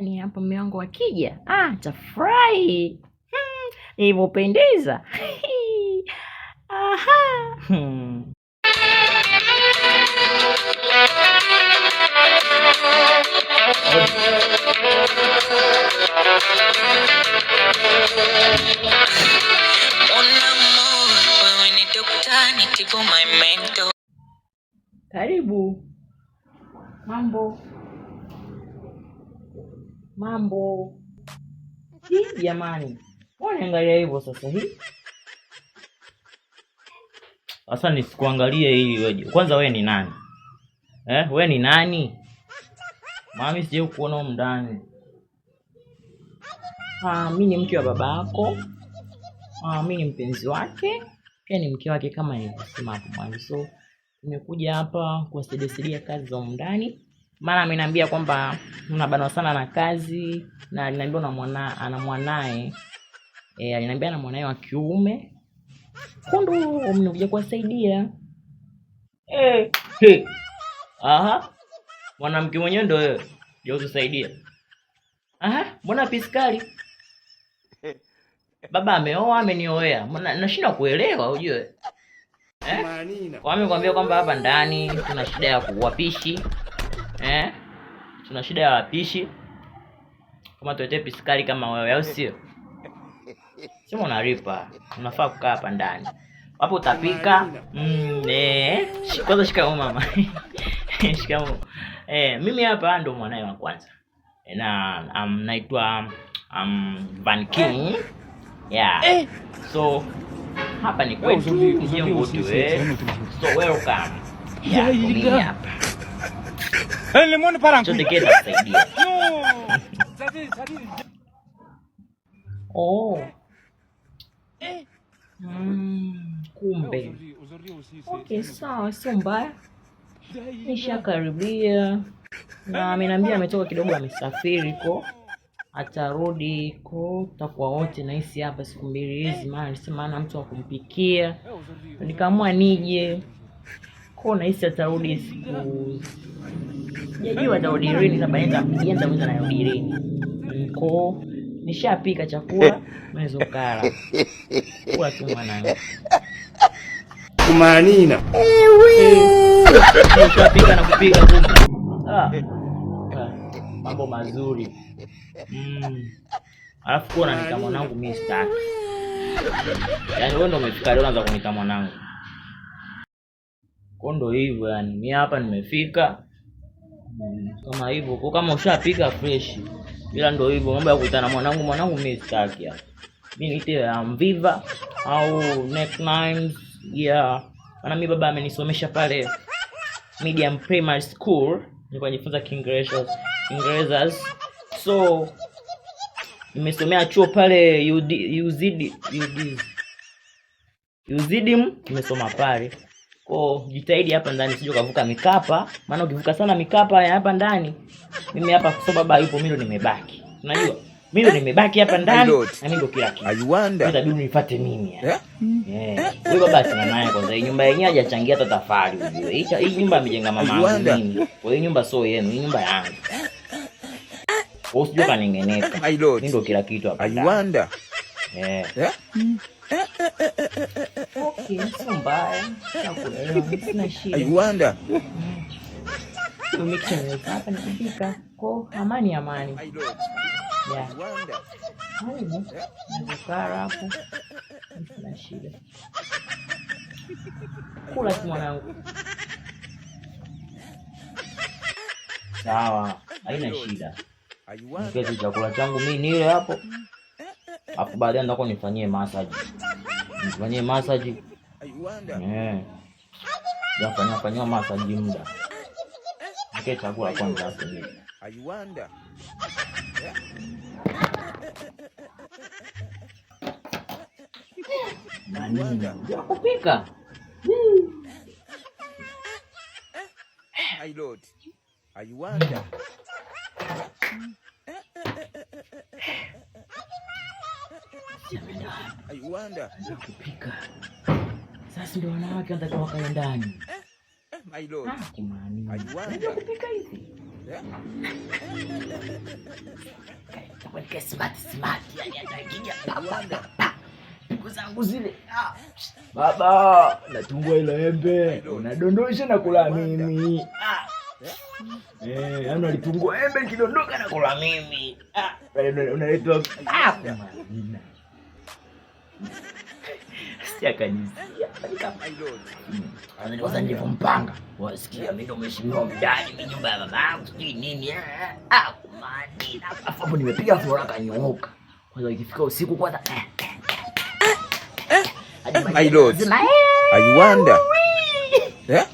Ni hapa mume wangu akija, tafurahi. Nilivyopendeza. Aha. Karibu. Mambo. Mambo. Hii jamani. Mbona hivyo sasa hii? Sasa nisikuangalie hili weje. Kwanza we ni nani? Eh, we ni nani? Mami sije kuona huko ndani. Mi ni mke wa babako. Mi ni mpenzi wake. Pia ni mke wake kama nilivyosema hapo mwanzo. So, nimekuja hapa kuwasaidia kazi za humu ndani. Maana ameniambia kwamba mnabanwa sana na kazi na aliniambia una mwana ana mwanae. Eh, aliniambia ana mwanae wa kiume. Kundu mnakuja kuwasaidia. Eh, hey. Aha. Mwanamke mwenyewe ndio wewe. Ndio utusaidia. Aha, mbona piskali? Baba ameoa, amenioea. Nashindwa kuelewa ujue. Eh? Kwa amekwambia kwamba hapa ndani tuna shida ya wapishi. Eh? Tuna shida ya wapishi. Kama tuletee piskali kama wewe au sio? Sema unalipa. Unafaa kukaa hapa ndani. Hapo utapika. Eh. Kwanza shikamoo mama. Shikamoo. Eh, mimi hapa ndo mwanae wa kwanza. Na naitwa Van King. Yeah. So hapa ni kwetu mjengo wetu eh. So welcome. Yeah, mimi hapa. Chote kile nitasaidia. Oh. Kumbe. Okay, sawa, sio mbaya. Nishakaribia. Na ameniambia ametoka kidogo, amesafiri ko atarudi ko tutakuwa wote nahisi hapa siku mbili hizi, maana alisema ana mtu wa kumpikia, nikaamua nije ko nahisi atarudi siku, sijajua atarudi lini, labda nitampigia nitamuuliza narudi lini. Ko nishapika chakula, naweza ukala kula tu mwanangu. Kumanina. Ushapika na kupika kumbe. Mambo mazuri. Alafu kuwa unaniita mwanangu mimi sitaki. Yaani wewe ndio umefika leo unaanza kuniita mwanangu. Kwa ndo hivyo yani. Mimi hapa nimefika. Kama hivyo, kwa kama ushapika fresh. Ila ndo hivyo mambo ya kuitana mwanangu mwanangu mimi sitaki hapa. Mimi niite Mviva au nicknames yeah. Maana mimi baba amenisomesha pale Medium Primary School, nilikuwa najifunza Kiingereza. So nimesomea chuo pale UD, UZD, UD, UZDM nimesoma pale. Kwa jitahidi hapa ndani sije ukavuka mikapa, maana ukivuka sana mikapa ya hapa ndani, mimi hapa kwa baba yupo, mimi ndo nimebaki. Unajua? Mimi ndo nimebaki hapa ndani na mimi ndo kila kitu. I wonder. Itabidi unifuate mimi yani. Eh. Wewe baba sina naye kwanza. Hii nyumba yenyewe hajachangia hata tafali ujue. Hii nyumba amejenga mama yangu mimi. Kwa hiyo nyumba sio yenu, hii nyumba yangu. Wewe usijue kanengeneka. My lord. Mimi ndo kila kitu hapa I ndani. wonder. Eh. Okay, sio mbaya. Nakuelewa, sina shida. I wonder. Mimi kitu nimeweka hapa ni kupika. Kwa amani amani. My lord. Yeah. I wonder. Karibu. Naweza hapo. Sina shida. Kula tu mwanangu. Sawa, haina shida. I wonder. Niketi chakula changu mimi nile hapo. Alafu baadaye ndako nifanyie massage. Nifanyie massage. I wonder. Eh. Jafanya fanyia massage muda. Nike chakula kwanza hapo mimi. I wonder. Manini ya kupika. My lord. I wonder. I wonder. Ya kupika. Sasa ndio wanawake wanataka wakae ndani. My lord. Kumani. I wonder. Unajua kupika hivi? Yeah? Nikae smart smart, yani hata ikija pa pa pa pa. Pigo zangu zile. Ah. Baba, natungua ile embe, unadondosha na kula mimi. Ah. Eh, yaani unalitungua embe likidondoka na Kula mimi. Ah. unaletwa Ah, kumanina. Sikia kanisia. My lord. Kwanza nilivyompanga. Wasikia mimi ndo mheshimiwa mdani, mimi nyumba ya babangu, sijui nini. Eh, eh. Ah, kumanina. Alafu hapo nimepiga flora kanyooka. Kwanza ikifika usiku kwanza. Eh, eh, eh. Hadi My lord. Sema, eh. I wonder. Yeah?